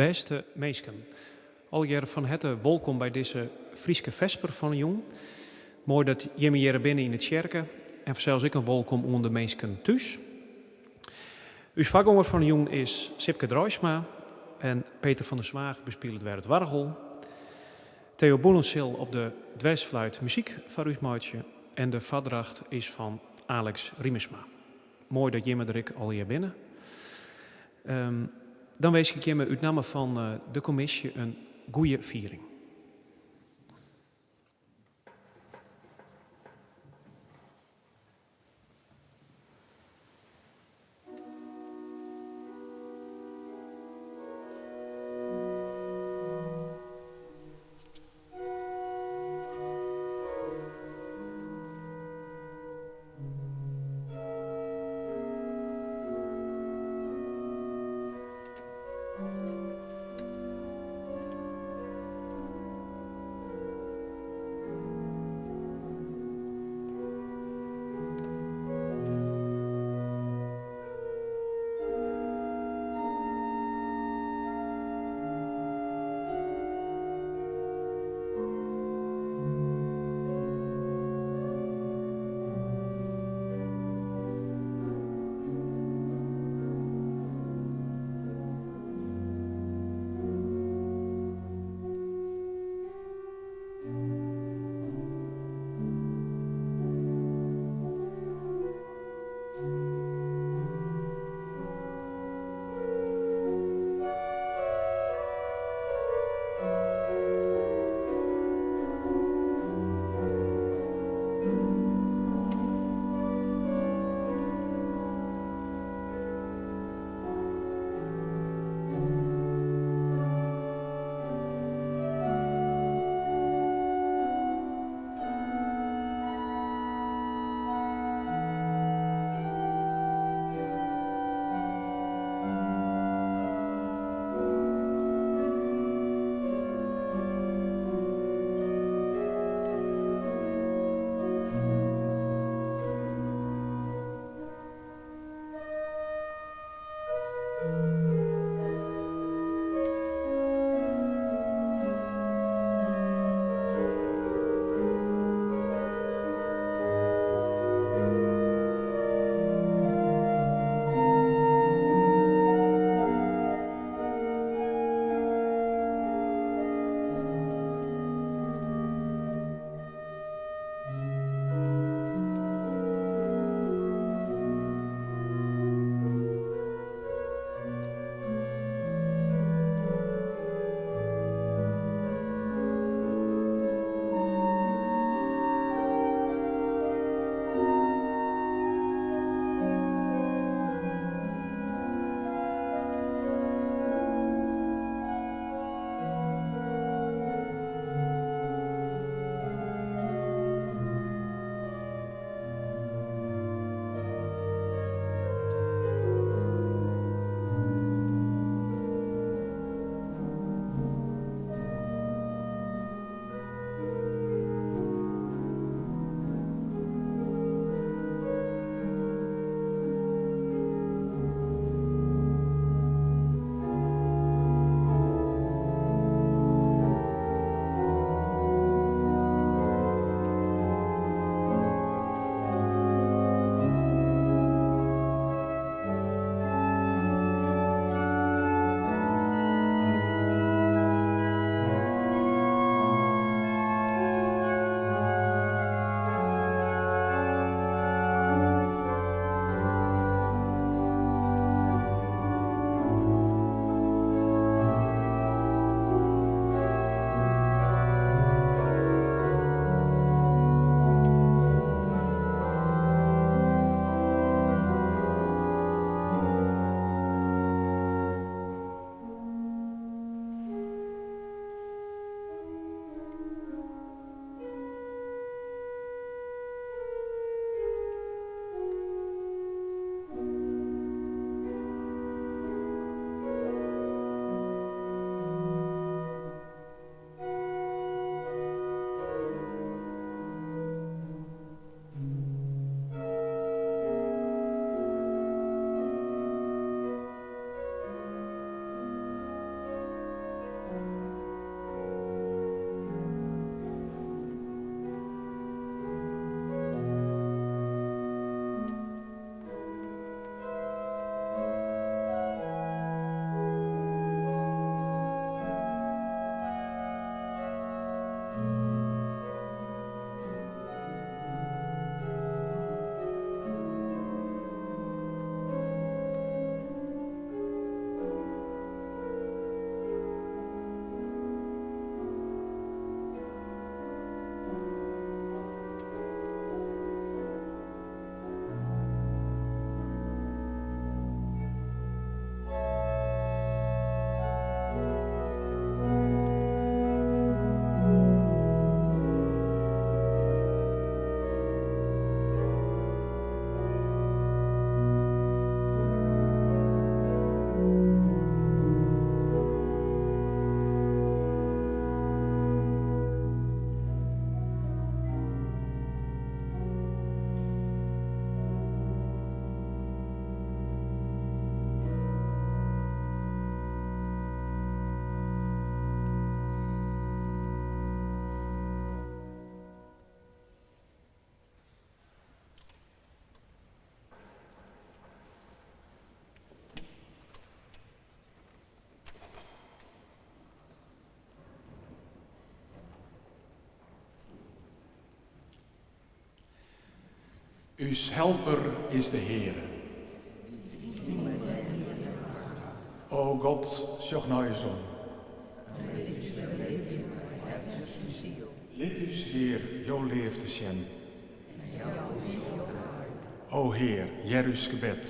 Bêste minsken, allegearre fan herte wolkom by dizze Fryske fesper fan 'e jûn. Moai dat jimme hjirre binne yn 'e tsjerke en fansels ek in wolkom oan de minsken thús. Us foargonger fan 'e jûn is Sipke Draisma en Peter van der Zwaag bespilet wer it oargel. Theo Boelen sil op de dwersfluit muzyk foar ús meitsje en de foardracht is fan Alex Riemersma. Moai dat jimme der ek allegear binne. Dan winskje ik jimme út namme fan de kommisje in goede fiering. Us helper is de Heare. O God, sjoch nei ús om. Lit ús, Hear, jo leafde sjen. O Hear, hear ús gebed.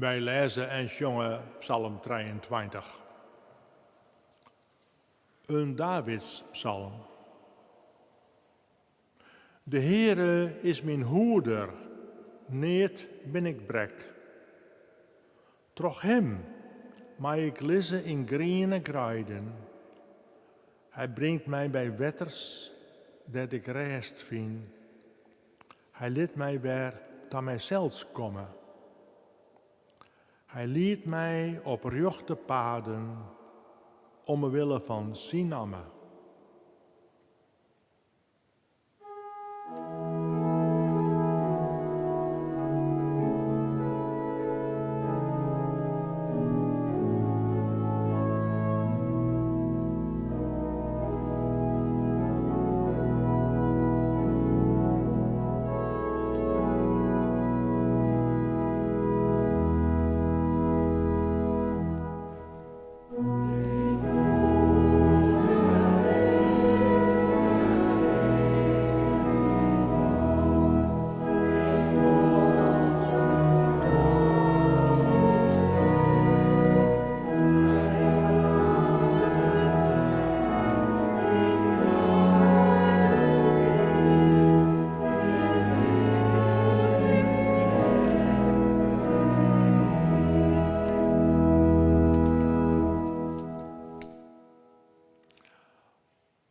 Wy lêze en sjonge Psalm 23. In Davidspsalm. De Heare is myn hoeder, neat bin ik brek. Troch Him mei ik lizze yn griene greiden. Hy bringt my by wetters dêr't ik rêst fyn. Hy lit my wer ta mysels komme. Hy liedt my op rjochte paden om 'e wille fan syn namme.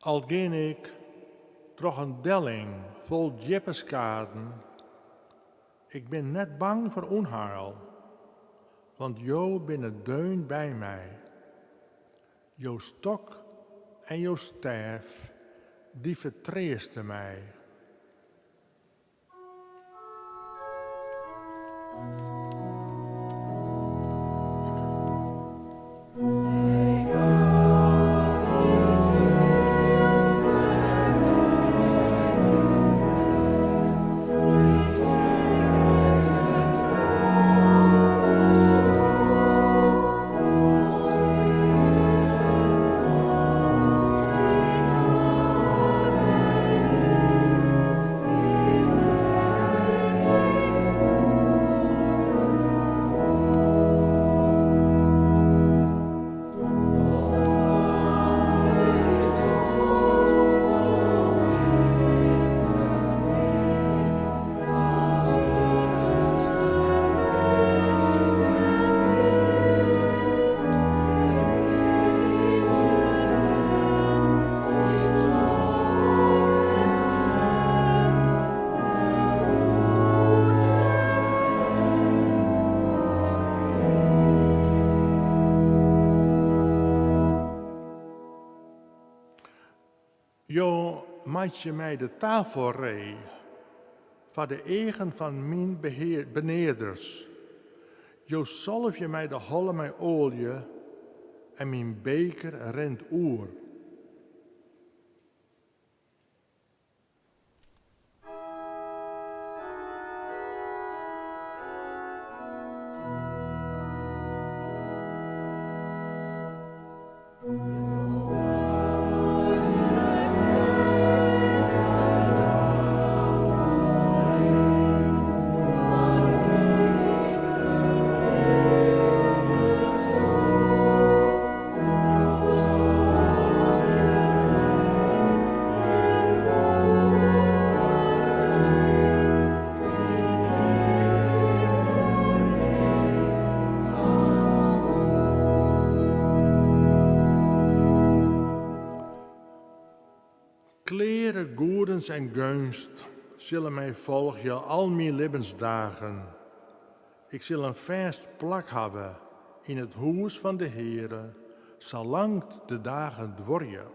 Al gean ik troch in delling fol djippe skaden, ik bin net bang foar ûnheil, want Jo binne deun by my. Jo stok en jo stêf, dy fertreaste my. Jo meitsje my de tafel ree foar de eagen fan myn benearders. Jo salvje my de holle mei oalje en myn beker rint oer. Kleare goedens en geunst sille my folgje al myn libbensdagen. Ik sil in fêst plak hawwe yn it hûs fan de Heare, salang't de dagen duorje.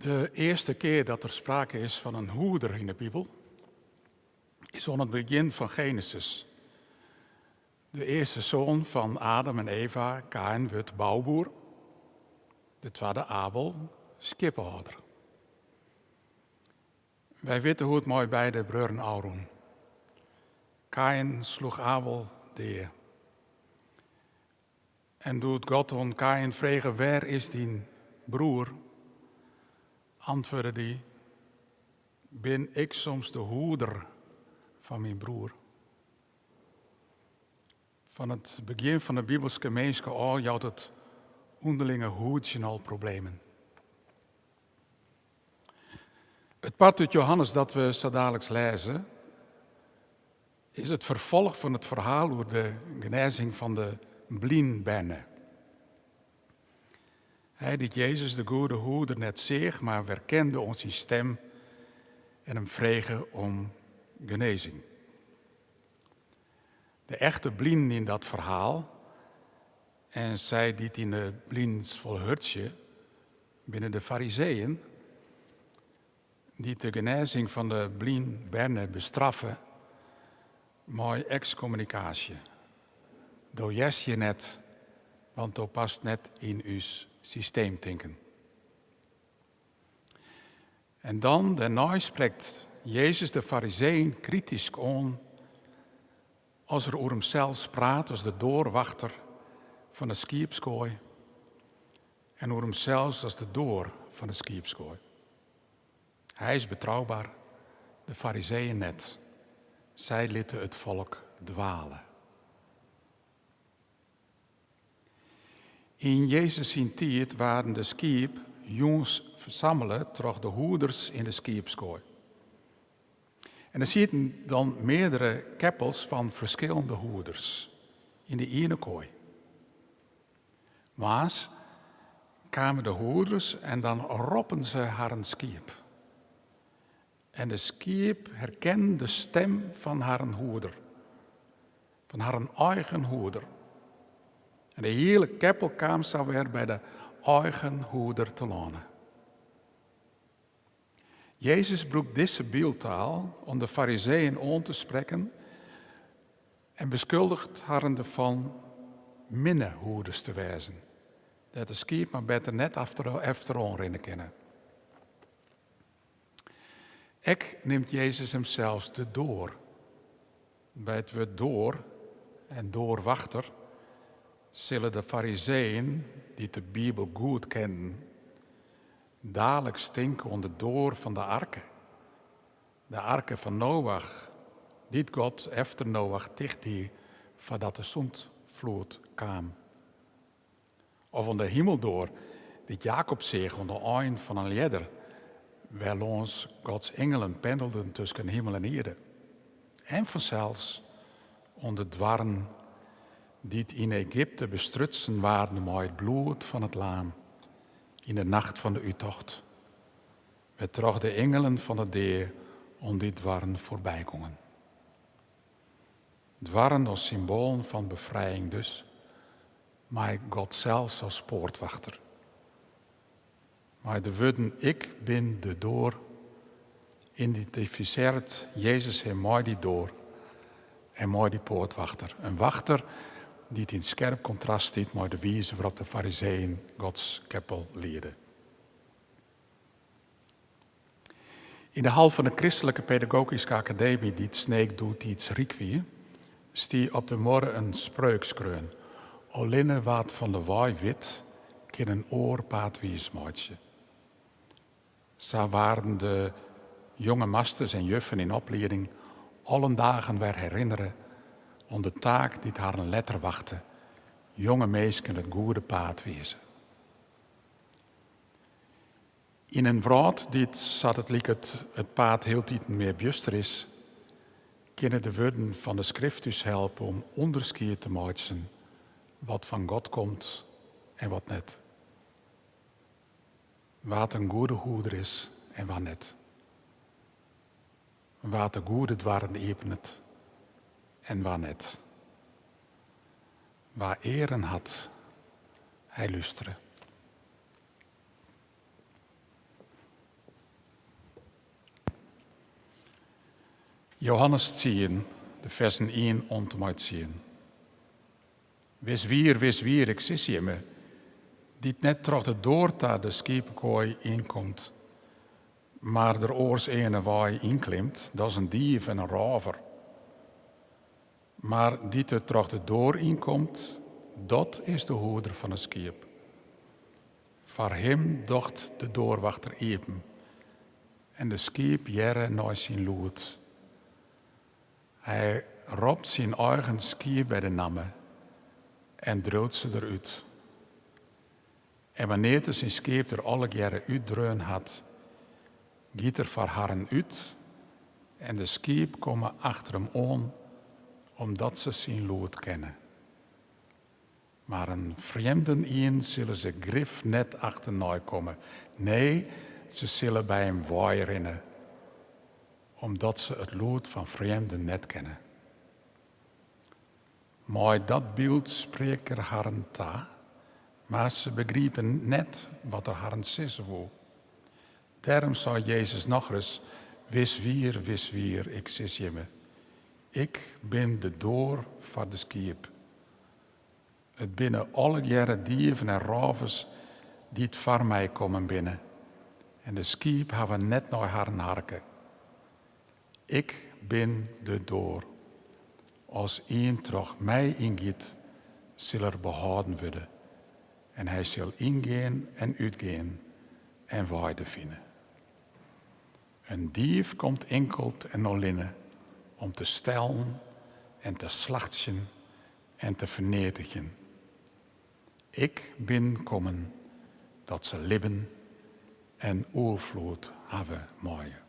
De earste kear dat der sprake is fan in hoeder yn de Bibel is oan it begjin fan Genesis. De earste soan fan Adam en Eva, Kain, wurdt bouboer. De twadde, Abel, skieppehâlder. Wy witte hoe't it mei beide bruorren ôfrûn. Kain sloech Abel dea. En doe't God oan Kain frege, Wêr is dyn broer? Antwurde dy, Bin ik soms de hoeder fan myn broer? Fan it begjin fan de bibelske minske ôf jout it ûnderlinge hoedzjen al problemen. It part út Johannes dat we sa daliks lêze, is it ferfolch fan it ferhaal oer de genêzing fan de blynberne. Hy dy't Jezus de goede hoeder net seach, mar werkende oan syn stim en him frege om genêzing. De echte blinen yn dat ferhaal en sy dy't yn de blinens folhurdsje, binne de fariseeën, dy't de genêzing fan de blynberne bestraffe mei ekskommunikaasje. Do hearst hjir net, want do past net yn ús systeemtinken. En dan dêrnei sprekt Jezus de fariseeën kritysk oan as er oer himsels praat as de doarwachter fan de skiepskoai en oer himsels as de doar fan de skiepskoai. Hy is betrouber, de fariseeën net. Sy litte it folk dwale. Yn Jezus syn tiid waarden de skiep jûns fersammele troch de hoeders yn de skiepskoai. En der sieten dan meardere keppels fan ferskillende hoeders yn de iene koai. Moarns kamen de hoeders en dan roppen se harren skiep. En de skiep herkenden de stim fan harren hoeder, fan harren eigen hoeder. En de hiele keppel kaam sa wer by de eigen hoeder telâne. Jezus brûkt dizze byldtaal om de fariseeën oan te sprekken en beskuldiget harren derfan minne hoeders te wêzen, dêr't de skiep mar better net efteroan rinne kinne. Ek nimt Jezus himsels de doar. By it wurd doar en doarwachter sille de fariseeën, dy't de Bibel goed kenden, daliks tinke oan de doar fan de arke. De arke fan Noach, dy't God efter Noach ticht die foardat de sûndfloed kaam. Of oan de himeldoar dy't Jakob seach oan de ein fan in ljedder, wêrlâns Gods ingelen pendelden tusken himel en ierde. En fansels oan de doarren dy't yn Egypte bestrutsen waarden mei it bloed fan it laam yn de nacht fan de úttocht, wêrtroch de ingelen fan de dea oan dy doarren foarby gongen. Doarren as symboalen fan befrijing dus, mei God sels as poartwachter. Mei de wurden Ik bin de doar identifisearret Jezus him mei dy doar en mei dy poartwachter. In wachter dy't yn skerp kontrast stiet mei de wize wêrop't de fariseeën Gods keppel liede. Yn de hal fan de Kristlike Pedagogyske Akademy dy't Sneek doetiids ryk wie, stie op de muorre in spreuk skreaun, Allinne wa't fan de wei wit, kin in oar paadwiis meitsje. Sa waarden de jonge masters en juffen yn oplieding alle dagen wer herinnere oan de taak dy't harren letter wachte, jonge minsken it goede paad wize. Yn in wrâld dy't, sa't it liket, it paad hieltiten mear bjuster is, kinne de wurden fan de Skrift ús helpe om ûnderskied te meitsjen wat fan God komt en wat net. Wa't in goede hoeder is en wa net. Wa't de goede doarren iepenet en wa net. Wa earen hat, hy lústere. Johannes tsien, de fersen ien oant en mei tsien. Wiswier, wiswier, ik sis jimme, dy't net troch de doar ta de skieppekoai ynkomt, mar der oars earne wei ynklimt, dat is in dief en in rôver. Mar dy't der troch de doar ynkomt, dat is de hoeder fan 'e skiep. Foar him docht de doarwachter iepen en de skiep hearre nei syn lûd. Hy ropt syn eigen skiep by de namme en driuwt se derút. En wannear't er syn skiep der allegearre útdreaun hat, giet er foar harren út en de skiep komme achter him oan omdat se syn lûd kenne. Mar in frjemden ien sille se grif net achternei komme. Nee, se sille by him weirinne, omdat se it lûd fan frjemden net kenne. Mei dat byld spriek er harren ta, mar se begriepen net wat er harren sizze woe. Dêrom sei Jezus nochris, Wiswier, wiswier, ik sis jimme, ik bin de doar foar de skiep. It binne allegearre dieven en rôvers dy't foar my kommen binne, en de skiep hawwe net nei harren harke. Ik bin de doar. As ien troch my yngiet, sil er behâlden wurde, en hy sil yngean en útgean en weide fine. In dief komt inkeld en allinne om te stellen en te slachtsjen en te ferneatigjen. Ik bin kommen dat se libben en oerfloed hawwe meie.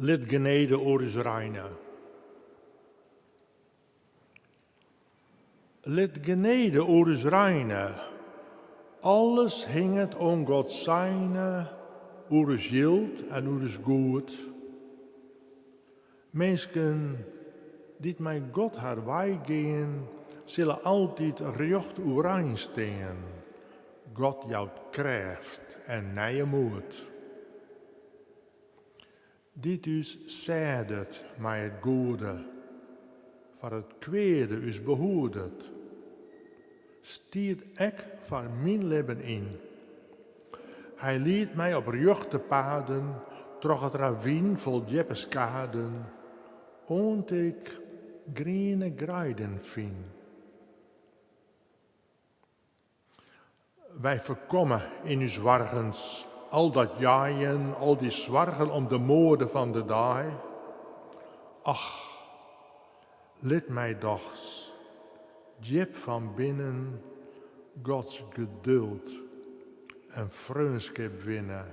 Lit genede oer ús reine. Lit genede oer ús reine. Alles hinget oan Gods seine oer ús jild en oer ús goed. Minsken dy't mei God har wei gean, sille altyd rjocht oerein stean. God jout krêft en nije moed. Dy't ús sêdet mei it goede, foar it kweade ús behoedet, stiet ek foar myn libben yn. Hy liedt my op rjochte paden troch it ravyn fol djippe skaden, oant ik griene greiden fyn. Wy ferkomme yn ús wargens, al dat jeien, al dy soargen om de moade fan de dei. Ach, lit my dochs djip fan binnen Gods geduld en freonskip winne,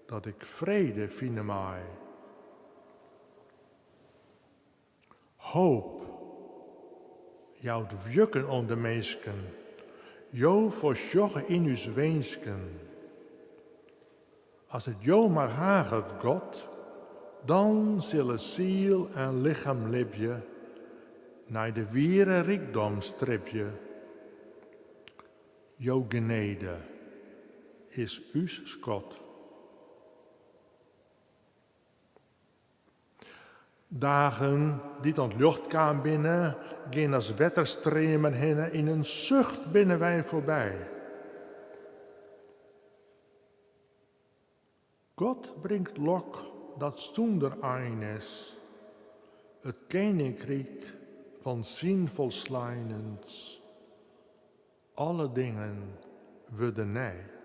dat ik frede fine mei. Hoop jout wjukken oan de minsken, Jo foarsjogge yn ús winsken. As it Jo mar haget, God, dan sille siel en lichem libje, nei de wiere rykdom stribje. Jo genede is ús skat. Dagen dy't oan 't ljocht kaam binne, gean as wetterstreamen hinne, yn in sucht binne wy foarby. God bringt lok dat sûnder ein is, it keninkryk fan syn folsleinens. Alle dingen wurde nij.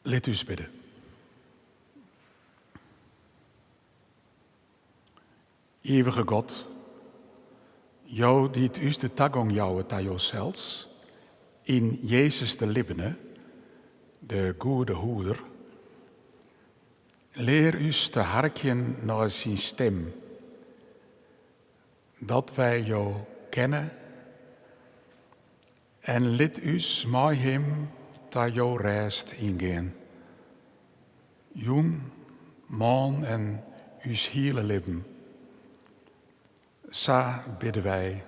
Lit ús bidde. Ivige God, Jo dy't ús de tagong jouwe ta Josels, yn Jezus de libbene, de goede hoeder, lear ús te harkjen nei syn stim, dat wy Jo kenne en lit ús mei Him ta jo rêst yngean. Jûn, moarn en ús hiele libben. Sa bidde wy.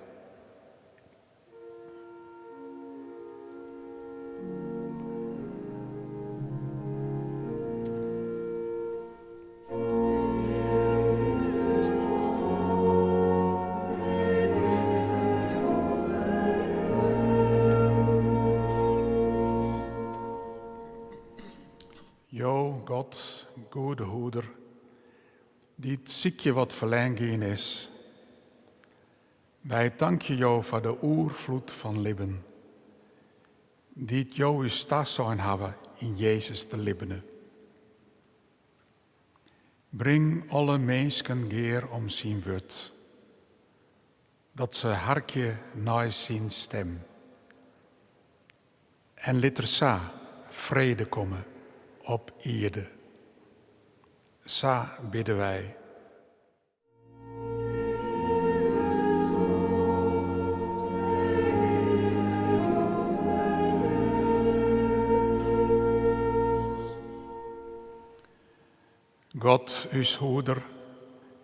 Jo, God, goede hoeder, dy't sykje wat ferlern gien is, wy tankje Jo foar de oerfloed fan libben, dy't Jo ús tasein hawwe yn Jezus de libbene. Bring alle minsken gear om syn wurd, dat se harkje nei syn stim. En lit der sa frede komme op ierde. Sa bidde wy. God, ús hoeder,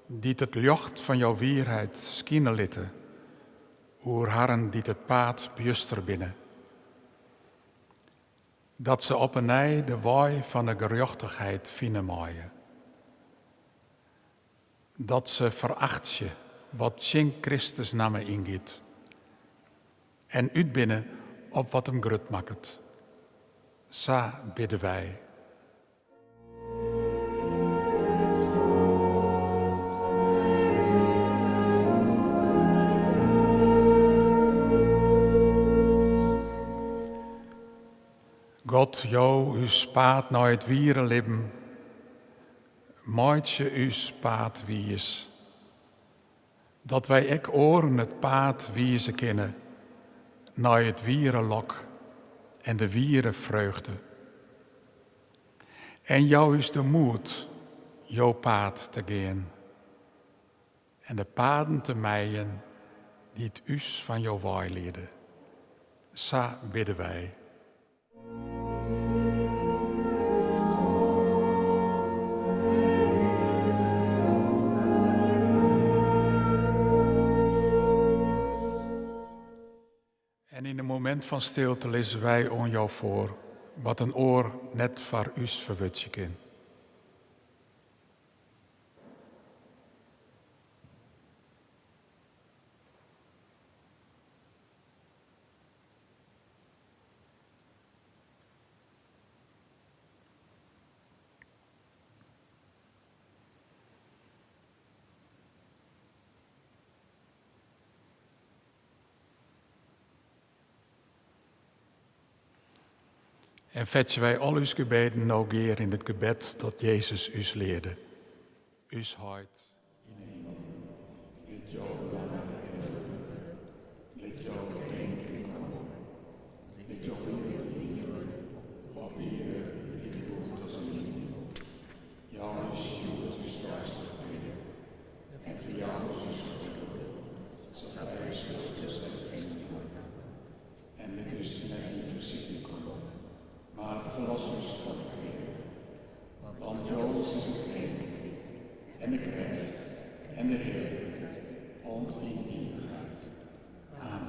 dy't it ljocht fan jo wierheid skine litte oer harren dy't it paad bjuster binne, dat se op 'e nij de wei fan 'e gerjochtichheid fine meie. Dat se ferachtsje wat tsjin Kristus namme yngiet en út binne op wat him grut makket. Sa bidde wy. God, Jo, ús paad nei it wiere libben, Meitsje ús paad wiis, dat wy ek oaren it paad wize kinne nei it wiere lok en de wiere freugde. En jou ús de moed jo paad te gean en de paden te mijen dy't ús fan jo wei liede. Sa bidde wy. En yn in momint fan stilte lizze wy oan Jo foar wat in oar net foar ús ferwurdzje kin. En fetsje wy al ús gebeden no gear yn it gebed dat Jezus ús learde. Us Heit yn 'e himel, lit jo namme hillich wurde, lit jo keninkryk komme, lit jo wil dien wurde op ierde likegoed as yn 'e himel. Jou ús hjoed ús deistich brea en ferjou ús ús skulden, sa't wy ús skulders ek ferjûn hawwe. En lit ús net yn fersiking komme, mar ferlos ús fan it kwea. Want Jo's is it keninkryk en de krêft en de hearlikheid oant yn ivichheid. Amen.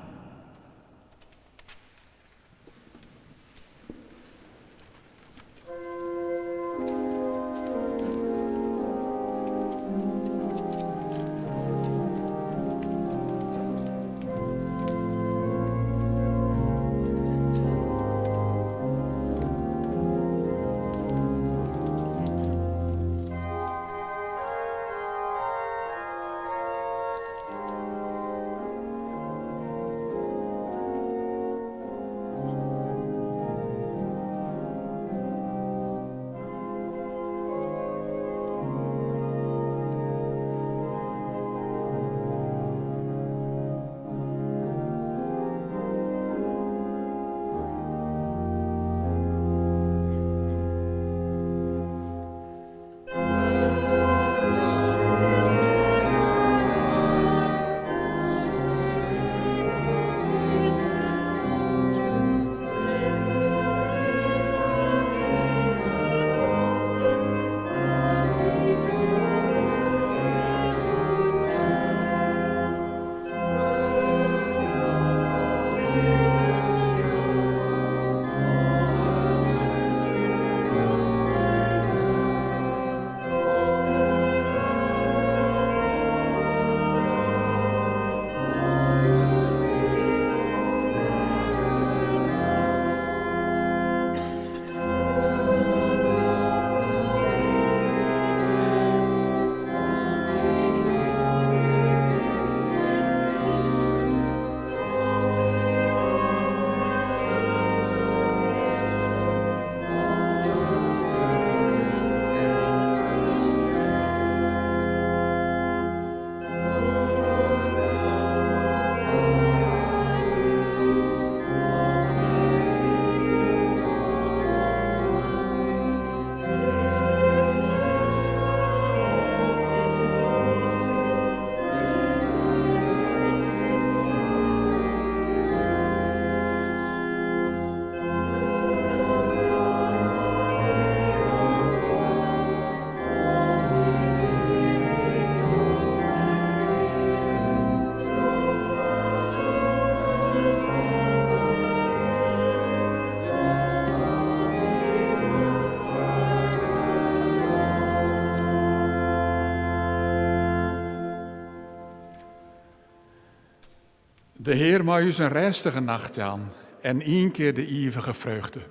De Hear mei ús in rêstige nacht jaan en ien kear de ivige freugde.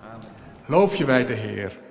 Amen. Loovje wy de Hear.